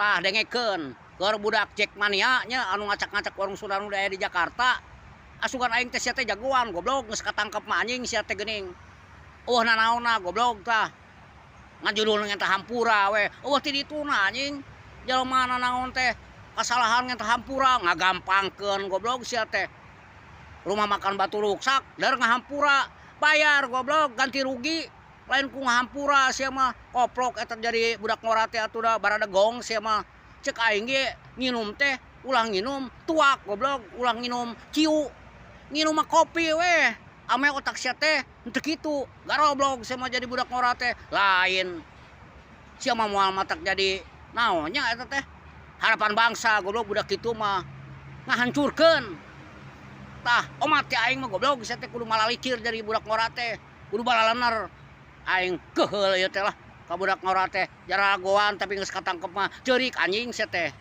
Tah, dengekeun keur budak Jackmania nya, anu ngacak-ngacak warung Sunda nu aya di Jakarta. Asugan aing teh sia teh jagoan, goblok. Geus katangkep mah anjing sia teh geuning. Eueuh nanaonna, goblok. Tah, ngajudul ngenta hampura we. Eueuh ti dituna, anjing. Jelema nanaon teh kasalahan ngenta hampura, ngagampangkeun, goblok sia teh. Rumah makan batu ruksak dar ngahampura, bayar, goblok, ganti rugi, lain ku ngahampura sia mah, koplok. Eta jadi budak ngora teh atuh da baradegong sia mah. Cek aing ge nginum teh ulah nginum tuak, goblok, ulah nginum ciu, nginum mah kopi weh, ame otak sia teh henteu kitu. Garoblog sia mah jadi budak ngora teh. Lain sia mah moal matak jadi naonnya eta teh harapan bangsa, goblok. Budak kitu mah ngahancurkeun. Tah, omat ti aing mah, goblok. Sia teh kudu malalikir jadi budak ngora teh, kudu balalener. Aing keheul ieu teh lah ka budak ngora teh, jaragoan tapi geus katangkep mah ceurik, anjing sia teh.